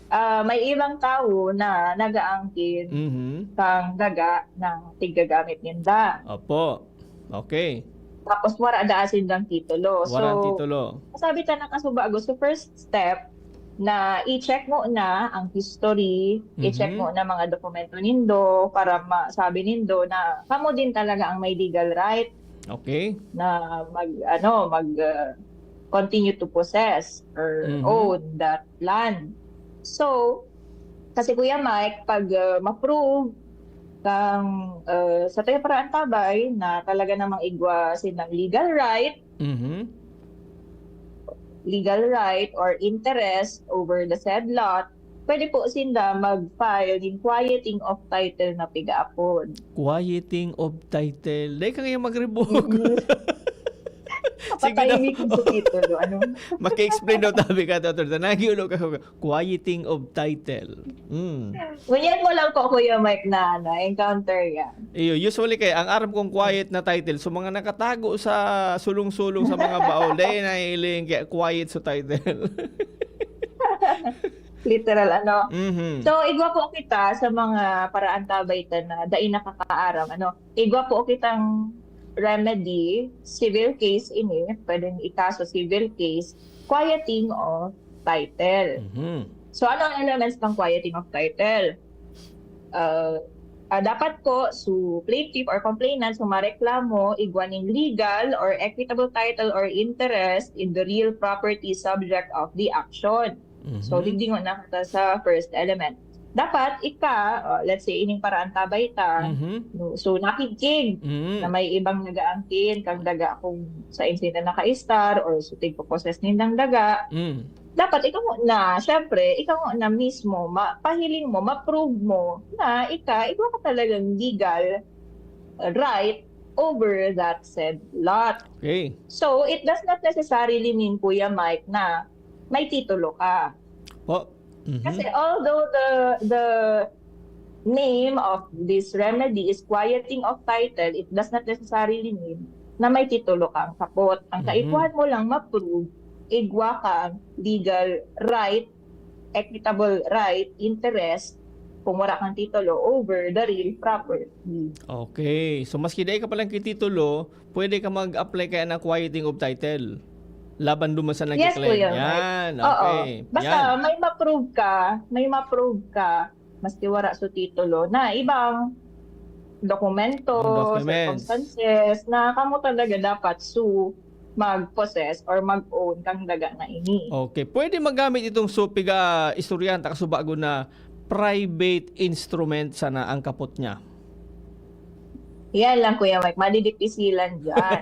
ah, may ibang tao na nag-aangkin Mhm. kang daga na tiggagamit ninda. Opo. Okay. Tapos wara daa sindang titulo. Warang So, titulo. Sabi ta na kasubago, so first step na i-check mo na ang history, i-check Mhm. mo na mga dokumento nindo para masabi nindo na kamo din talaga ang may legal right Okay. na mag, ano, mag, uh, continue to possess or Mhm. own that land. So, kasi Kuya Mike, pag, uh, ma-prove kang, uh, sa tayo paraan tabay na talaga namang igwa silang legal right, Mhm. legal right or interest over the said lot, pwede po sinda mag-file ng quieting of title na pigaapod. Quieting of title. Dahil ka ngayon magribog. Sige Patay daw. Ni kung sa titulo. Ano? Maki-explain daw tabi ka, Doctor. Nagiulo ka. Quieting of title. Mm. Ngunyan mo lang po, Kuya Mike, na na-encounter yan. Iyo, usually kay ang aram kong quiet na title, so mga nakatago sa sulong-sulong sa mga baol, dahil nahihiling kaya quiet sa title. Literal, ano? Mhm. So, igwa po kita sa mga paraan tabay ta na dai nakakaaram, ano? Igwa po kitang remedy, civil case ini, pwedeng ikaso civil case, quieting of title. Mhm. So, ano ang elements ng quieting of title? Uh, ah, dapat po, so plaintiff or complainant, so mareklamo, igwa ning legal or equitable title or interest in the real property subject of the action. So, Mhm. digdingon na kita sa first element. Dapat ika, uh, let's say, ining paraan tabay ta, Mhm. no? So, nakigkig Mhm. na may ibang nagaangkin, kang daga kung sa insinda nakaistar or sa tigpo-possess nindang daga, Mm. dapat ikaw na, syempre, ikaw na mismo, ma-, pahiling mo, ma-prove mo na ika, ikaw ka talagang legal right over that said lot. Okay. So, it does not necessarily mean, Kuya Mike, na may titulo ka. Po. Mhm. Kasi although the the name of this remedy is quieting of title, it does not necessarily mean na may titulo kang kapot. Ang Mhm. kaipuhan mo lang ma-prove igwa kang legal right, equitable right, interest, kung wala kang titulo over the real property. Okay. So, maski dai ka palang kititulo, pwede ka mag-apply kaya ng quieting of title. Laban duman sa Yes, nagkiklaim. Kuya. Yan, Oo. okay. Basta Yan. may ma-prove ka, may ma-prove ka, maski wala sa titulo, na ibang dokumento, Ang documents. circumstances, na kamo talaga dapat su mag-possess or mag-own kang daga na ini. Okay. Pwede magamit itong su-, piga istoryahan ta kasubago na private instrument sana ang kapot niya. Yan lang, Kuya Mike, madidipisilan dyan.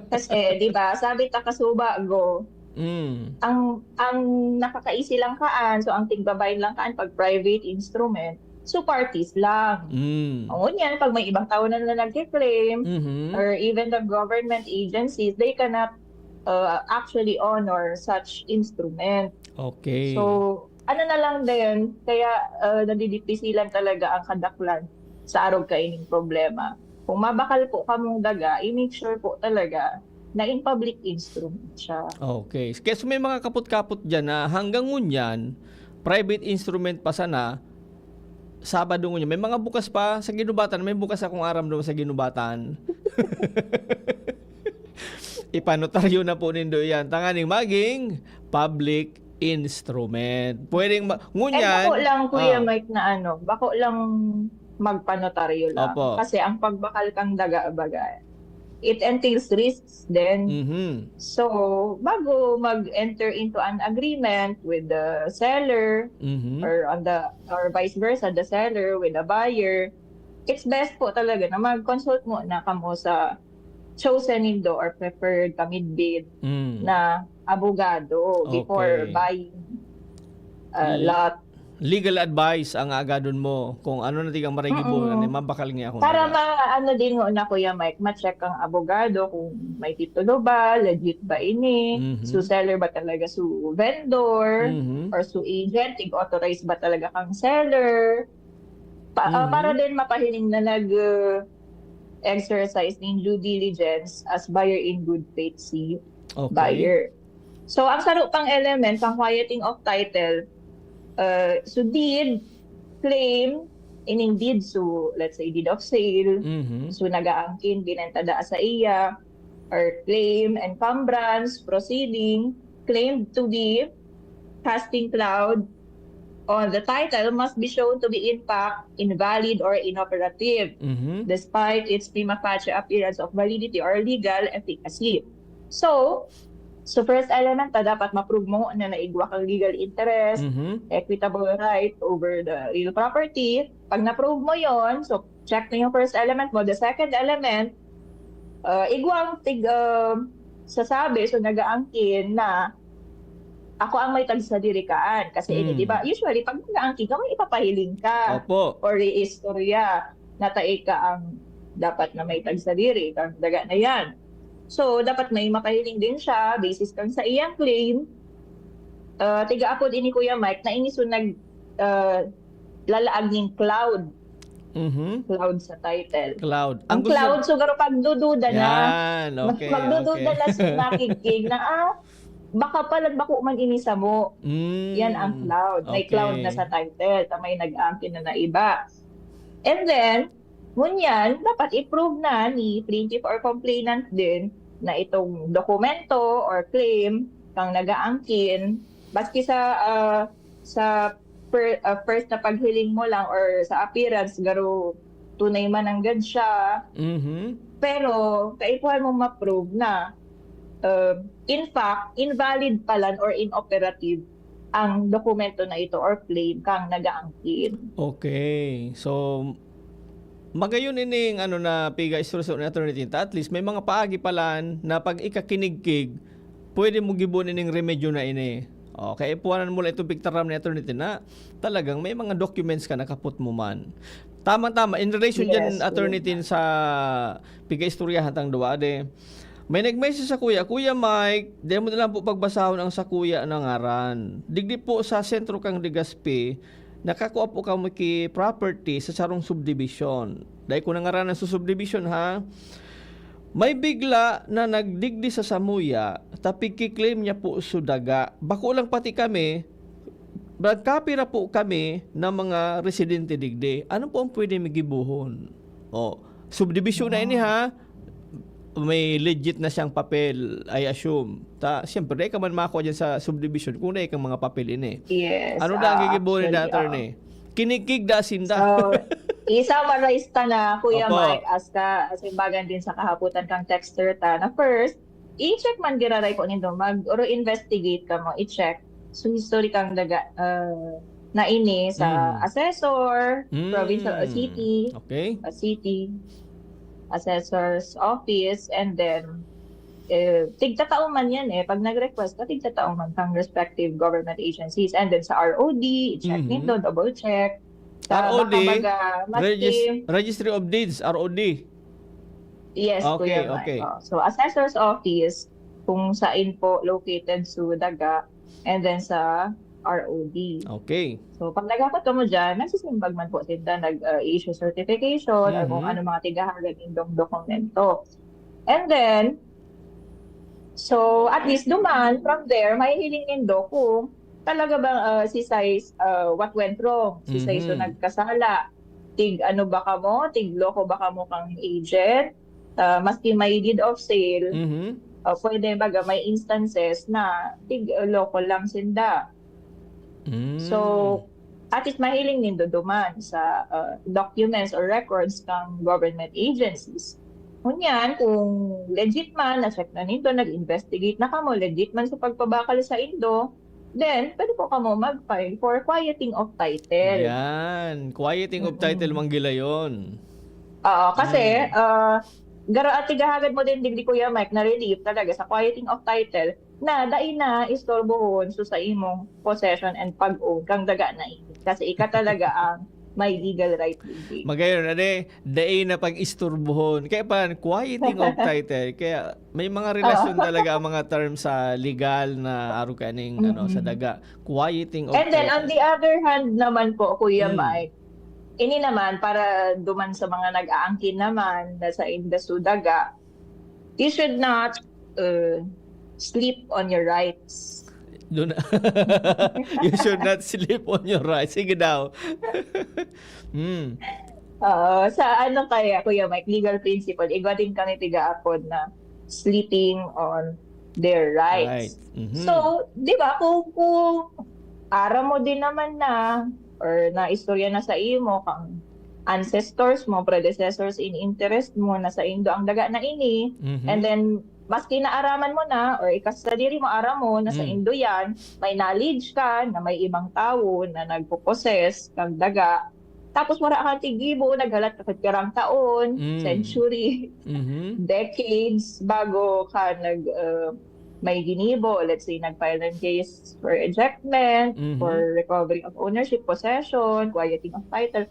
Kasi, di ba, sabi ta kasubago, Mm. ang ang nakakaisi lang kaan, so ang tigbabayad lang kaan pag private instrument, so parties lang. Mm. O ngunyan, pag may ibang tao na, na nagkiklaim, Mhm. or even the government agencies, they cannot uh, actually honor such instrument. Okay. So, ano na lang din, kaya uh, nadidipisilan talaga ang kadaklan sa arog kaining problema. Kung mabakal po kamong daga, i-make sure po talaga na in public instrument siya. Okay. Kaya so may mga kapot-kapot dyan na hanggang ngunyan, private instrument pa sana, Sabado ngunyan. May mga bukas pa sa Ginubatan. May bukas akong aram doon sa Ginubatan. Ipanotaryo na po nindo yan. Tanganing maging public instrument. Pwedeng ma- Eh, ngunyan. bako lang, Kuya Ah. Mike, na ano, bako lang magpanotaryo lang. Opo. Kasi ang pagbakal kang daga, baga, it entails risks din. Mhm. So, bago mag-enter into an agreement with the seller Mhm. or on the or vice versa, the seller with the buyer, it's best po talaga na mag-consult muna kamo sa chosen nindo or preferred ka midbid Mm. na abogado before Okay. buying a Mm. lot. Legal advice ang agadon mo kung ano na tigang marigibo Mm-mm. na mabakal niya akong Para daga. ma-, ano din ho na, Kuya Mike, ma-check ang abogado kung may titulo ba, legit ba ini, Mhm. su seller ba talaga su vendor, Mhm. or su agent, tig-authorize ba talaga kang seller. Pa, ah, Mhm. Para din mapahiling na nag uh, exercise nin due diligence as buyer in good faith si Okay. buyer. So, ang saro pang element, ang quieting of title, uh, so deed, claim, ining deed, so let's say deed of sale, Mhm. so nagaangkin, binenta daa sa iya, or claim, encumbrance, proceeding, claimed to be casting cloud on the title must be shown to be in fact invalid or inoperative Mhm. despite its prima facie appearance of validity or legal efficacy. So, so first element ta dapat ma-prove mo na naigwa kang legal interest, Mhm. equitable right over the real property. Pag na-prove mo yon, so check na yung first element mo. The second element, uh, igwang tig uh, sasabi, so nagaangkin na ako ang may tagsadiri kaan. Kasi ini, Mm. di ba, usually, pag nagaangkin ka, may ipapahiling ka Opo. or iistorya na tae ka ang dapat na may tagsadiri, kang daga na yan. So, dapat may mapahiling din siya, basis kang sa iyang claim. Uh, tiga apod ini, Kuya Mike, na ini so nag uh, lalaag ning cloud. Mhm. Cloud sa title. Cloud. Ang gusto- cloud, so garo pagdududa na. Yan, okay, Magdududa okay. Na sa nakikig na, ah, baka pala bako man ini samo. Mm, Yan ang cloud. May okay. Cloud na sa title. Ta may nag-aangkin na na iba. And then, ngunyan, dapat i-prove na ni plaintiff or complainant din na itong dokumento or claim kang nag-aangkin, maski sa, ah, sa per, ah, first na paghiling mo lang or sa appearance, garo tunay man nanggad siya. Mhm. Pero, kaipuhan mo ma-prove na, uh, in fact, invalid palan or inoperative ang dokumento na ito or claim kang nag-aangkin. Okay. So, magayon ining ano na piga istorya ni Attorney Tinta, at least may mga paagi palan na pag ikakinigkig, pwede mo gibon ining remedyo na ini. Okay, ipuwanan mo lang itong pigtaram ni Attorney Tin na talagang may mga documents ka nakapot mo man. Tama-tama, in relation Yes, dyan, Attorney yes. Tin, sa piga-istoryahan tang duwa, de, may nag-message sa kuya, "Kuya Mike, di mo na lang po pagbasahon ang sa kuya na ngaran. Digdi po sa sentro kang Legazpi, nakakua po kamo ki property sa sarong subdivision." Dai ko na ngaranan sa subdivision, ha? May bigla na nagdigdi sa samuya, ta pigki-claim niya po su daga. Bako lang pati kami, nagkapira po kami ng mga residente digdi. Ano po ang pwede mi gibohon? Oh, subdivision na ini, ha? May legit na siyang papel, I assume. Ta, siyempre, dai ka man makuha dyan sa subdivision kung dai kang mga papel ini. Yes. Ano na ang ah, gigibohon ni actually, attorney? Kinikig da sinda. So, i-summarize ta na, Kuya Opo. Mike, as ka, as imbagan din sa kahapotan kang texter ta, na first, i-check man giraray ko nindo, mag, or investigate ka mo, i-check. So, history kang daga, uh, na ini sa Mm. assessor, Mm. provincial, uh, city, Okay. uh, city, assessor's office, and then, eh, tigtatao man yan eh. Pag nag-request ka, tigtatao man kang respective government agencies. And then sa R O D, i-check Mhm. nindo, double check. Sa R O D, baka baga, maski, Regis- Registry of Deeds, R O D. yes, Okay, Kuya Mike. okay. Oh, so, assessor's office, kung saan po located sa Daga, and then sa R O D. Okay. So, pag naghapot ka mo dyan, nagsisimbag man po sila, nag-issue certification, or kung Mhm. ano mga tigahagad nindong dokumento. And then, so, at least duman, from there, mahihiling nindo kung talaga bang, ah, si size, ah, what went wrong, si size so Mhm. nagkasala, tig ano ba kamo, tig loko ba kamo kang agent, ah, maski may deed of sale, Mhm. ah, pwede baga may instances na tig loko lang sinda. Mm. So, at least mahiling nindo duman sa, ah, documents or records kang government agencies. Ngunyan, kung legit man, na-check na nindo, nag-investigate na kamo, legit man sa pagpabakal sa indo, then pwede po kamo mag-file for quieting of title. Yan. Quieting of Mm-mm. title, manggilayon. Oo, kasi Mm. ah, garo at tigahagad mo din digdi, Kuya Mike, na relief talaga sa quieting of title na dai na istorbohon so sa imong possession and pag-own kang daga na ini. Kasi ika talaga ang may legal right digdi. Magayon, ade, dai na pag-isturbohon. Kaya pa, quieting of title. Kaya may mga relasyon talaga ang mga terms sa legal na arog kaning, ano, sa Mm-mm. daga. Quieting of And then, on title. the other hand naman po, Kuya Mm. Mike, ini naman, para duman sa mga nag-aangkin naman na sa inda su daga, you should not uh, sleep on your rights. Doon na. You should not sleep on your rights. Sige daw. Mm. Oo, sa ano kaya, Kuya Mike, legal principle, igwa din kami tigaapod na sleeping on their rights. Right. Mhm. So, di ba, kung, kung aram mo din naman na, or naistorya na sa imo, kang ancestors mo, predecessors in interest mo, na sa indo ang daga na ini, Mhm. and then, maski naaraman mo na, or ikasadiri mo, aram mo, na sa Mm. indo yan, may knowledge ka na may ibang tawo na nagpo-possess kang daga, tapos wala kang tigibo, naghalat ka pirang taon, Mm. century, Mhm. decades, bago ka nag, uh, may ginibo, let's say, nag-file ng case for ejectment, Mhm. for recovery of ownership, possession, quieting of title.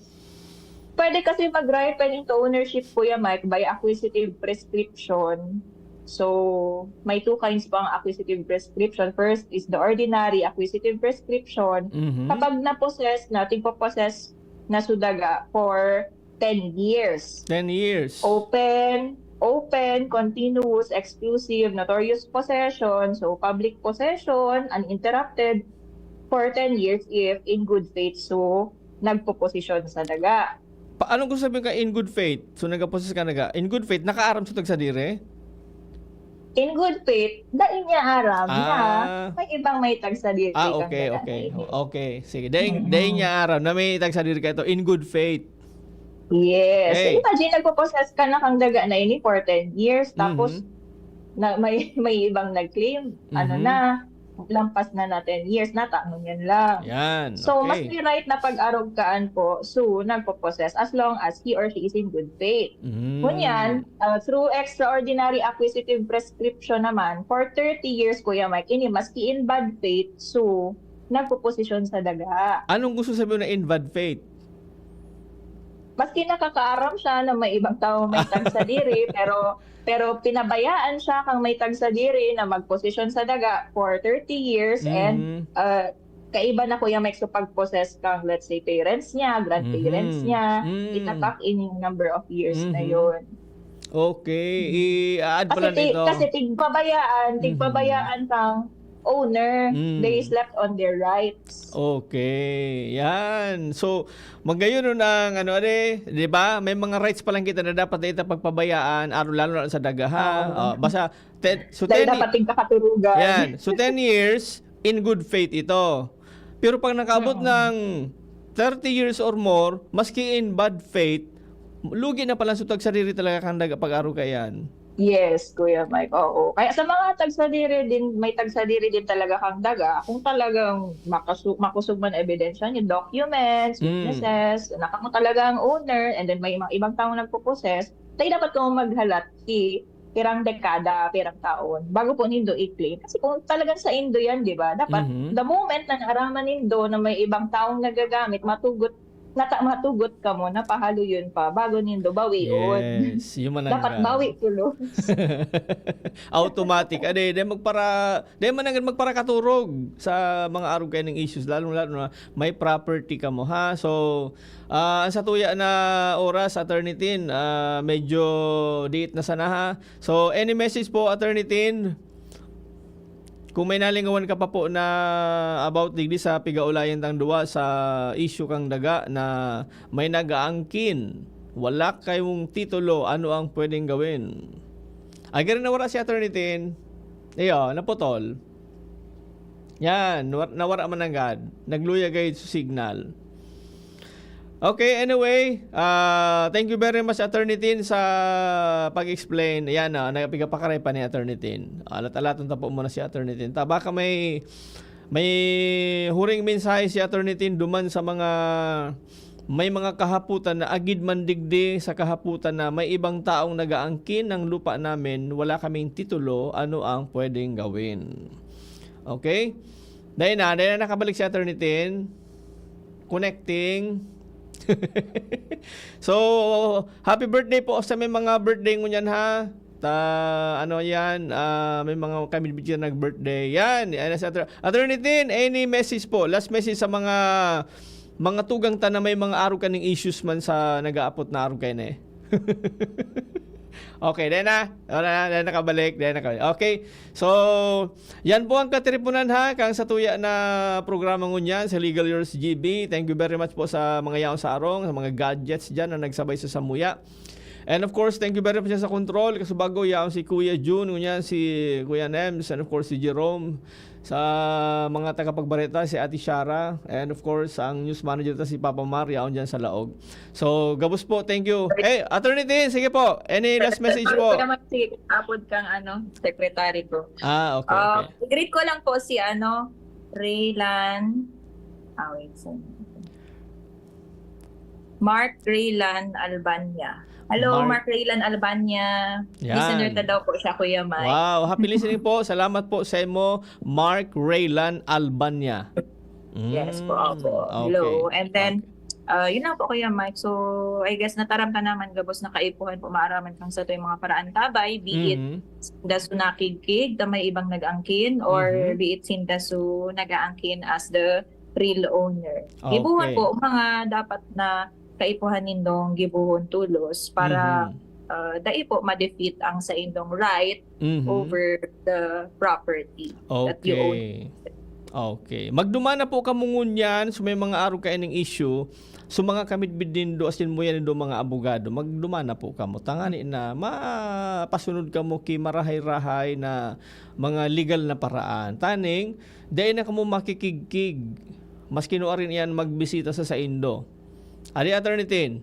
Pwede kasi mag-ripen into ownership, Kuya Mike, by acquisitive prescription. So, may two kinds po ang acquisitive prescription. First is the ordinary acquisitive prescription. Mhm. Kapag na-possess na, tigpo-possess na su daga for ten years. Ten years. Open, open, continuous, exclusive, notorious possession, so public possession, uninterrupted, for ten years if in good faith so nagpoposesyon sa daga. Pa, anong gusto sabihin ka in good faith? So, nagpoposesyon ka daga. In good faith, nakaaram sa tagsadiri? In good faith, dai niya aram na Ah. may ibang may tagsadiri Ah, kang okay, daga okay. na ini. Okay, sige. Dai, Mm-mm. dai niya aram na may tagsadiri ka ito in good faith. Yes. Okay. Imagine, nagpo-possess ka na kang daga na ini for ten years, tapos Mhm. na may may ibang nag-claim, ano Mhm. na, lampas na na ten years, nata ngunyan lang. Yan. So, mas Okay. may right na pag-arog kaan po, so, nagpo-possess as long as he or she is in good faith. Mm. Ngunyan, uh, through extraordinary acquisitive prescription naman, for thirty years, Kuya Mike, ini maski in bad faith, so, nagpoposesyon sa daga. Anong gusto sabihin na in bad faith? Maski nakakaaram siya na may ibang tao may tagsadiri, pero, pero pinabayaan siya kang may tagsadiri na magposesyon sa daga for thirty years, and, Mhm. uh, kaiba na, Kuya Mike, sa pag-possess kang, let's say, parents niya, grandparents Mhm. niya, Mm. itatak in yung number of years na Mhm. yun. Okay, i-a-add pa Kasi lang ti ito. kasi tigpabayaan, Mhm. tigpabayaan kang owner. Mm. They slept on their rights. Okay, yan. So, magayon nun ang ano, ano eh, di ba? May mga rights pa lang kita na dapat dai ta pagpabayaan, aro-, lalo na sa daga, ha? Oo. Oh, basta, ten, so Dahil ten dapat tigkakaturugan. Yan. So, ten years, in good faith ito. Pero pag nakaabot Mm. ng thirty years or more, maski in bad faith, lugi na pala sa tagsadiri talaga kang daga pag-aro kaiyan. Yes, Kuya Mike, oo. Kaya sa mga tagsadiri din, may tagsadiri din talaga kang daga, kung talagang makasu-, makusog man ebidensya niyo, documents, Mm. witnesses, na kamo talaga ang owner, and then may mga ibang taong nagpo-possess, tayo dapat kamo maghalat ki pirang dekada, pirang taon, bago po nindo i-claim. Kasi kung talagang sa indo yan, di ba? Dapat, Mhm. the moment na naaraman nindo na may ibang taong nagagamit, matugot, nata-, matugot kamo, napahaloyon pa, bago nindo bawion. Yes, yun man ang Dapat nga. bawi tulos. Automatic. Ade, di magpara-, di man ang magparakaturog sa mga arog kayo ng issues, lalong-lalo na may property kamo, ha? So, ah, ang satuya na oras, Attorney Tin, ah, medyo diit na sana, ha? So, any message po, Attorney Tin? Kung may nalingawan ka pa po na about digdi sa pigaulayan tang duwa sa issue kang daga na may nag-aangkin, wala kayong titulo, ano ang pwedeng gawin? Ay, gari nawara si Attorney Tin. Iyo, naputol. Yan, nawar-, nawara man nanggad. Nagluya gayud sa signal. Okay, anyway, ah, thank you very much, Attorney Tin, sa pag-explain. Ayan, ah, nagpigapakaray pa ni Attorney Tin. Alat-alaton ta po muna si Attorney Tin. Ta, baka may, may huring mensahe si Attorney Tin duman sa mga, may mga kahaputan na agid man digdi sa kahaputan na may ibang taong nag-aangkin ng lupa namin, wala kaming titulo, ano ang pwedeng gawin? Okay? Dahil na, dahil na nakabalik si Attorney Tin. Connecting. So, happy birthday po sa may mga birthday ngunyan, ha. Ta, ano yan, ah, may mga kami bigyan nag-birthday. Yan, yan, et cetera. Attorney Tin, any message po? Last message sa mga, mga tugang ta na may mga arog kaning issues man sa nag-aapot na arog kayo na eh. Okay, dahil na. Wala na, dahil nakabalik, dahil nakabalik. Okay, so, yan po ang katiripunan, ha, kang satuya na programa ngunyan, sa Legal Yours G B. Thank you very much po sa mga yaon sa arong, sa mga gadgets dyan na nagsabay sa samuya. And of course, thank you very much sa control. Kasubago, yaon si Kuya Jun, ngunyan si Kuya Nems, and of course, si Jerome. Sa mga tagapagbareta, si Ate Shara. And of course, ang news manager ta, si Papa Mar, yaon dyan sa laog. So, gabos po, thank you. Eh, Attorney Tin, sige po. Any last message po? Pwede naman si apod kang, ano, secretary ko. Ah, okay, Ah, okay. I-greet ko lang po si, ano, Raylan. Ah, wait, saan? Mark Raylan Albania. Hello, Mark Mark Raylan Albania. Yan. Listener ka daw po siya, Kuya Mike. Wow, happy listening po. Salamat po sa imo, Mark Raylan Albania. Yes po, Mm, opo. Hello. okay. And then, Okay. ah, yun lang po, Kuya Mike. So, I guess nataram ka naman, gabos na kaipuhan po, maaraman kang sa ito yung mga paraan tabay, be it Mhm. sinda su nakigkig, ta may ibang nag-angkin, or Mhm. be it sinda su nag-aangkin as the real owner. Gibuhon Okay. po, mga dapat na kaipuhan nindong gibuhon tulos para, Mhm. ah, dai po ma-defeat ang saindong right Mhm. over the property that you own. Okay. Okay. Magduman na po kamo ngunyan, so may mga arog kaining issue, so mga kamidbid nindo, asin mo yan nindo mga abogado, magduman na po kamo. Tangani na, mapasunod kamo ki marahay-rahay na mga legal na paraan. Taning, dai na kamo makikigkig. Maski no arin iyan magbisita sa saindo. Adi, Attorney Tin?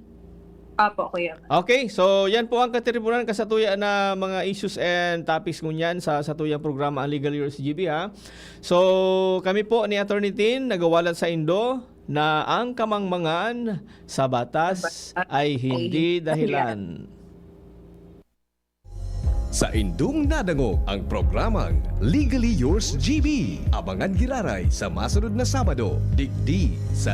Apo, Kuya. Okay, so yan po ang katiripunan kasatuya na mga issues and topics ngunyan sa satuyang programa, ang Legal Yours G B, ha. So, kami po ni Attorney Tin nagawalat saindo na ang kamangmangan sa batas Sa batas ay ay hindi hindi dahilan. dahilan. Saindong nadangog ang programang Legally Yours G B. Abangan giraray sa masunod na Sabado, digdi sa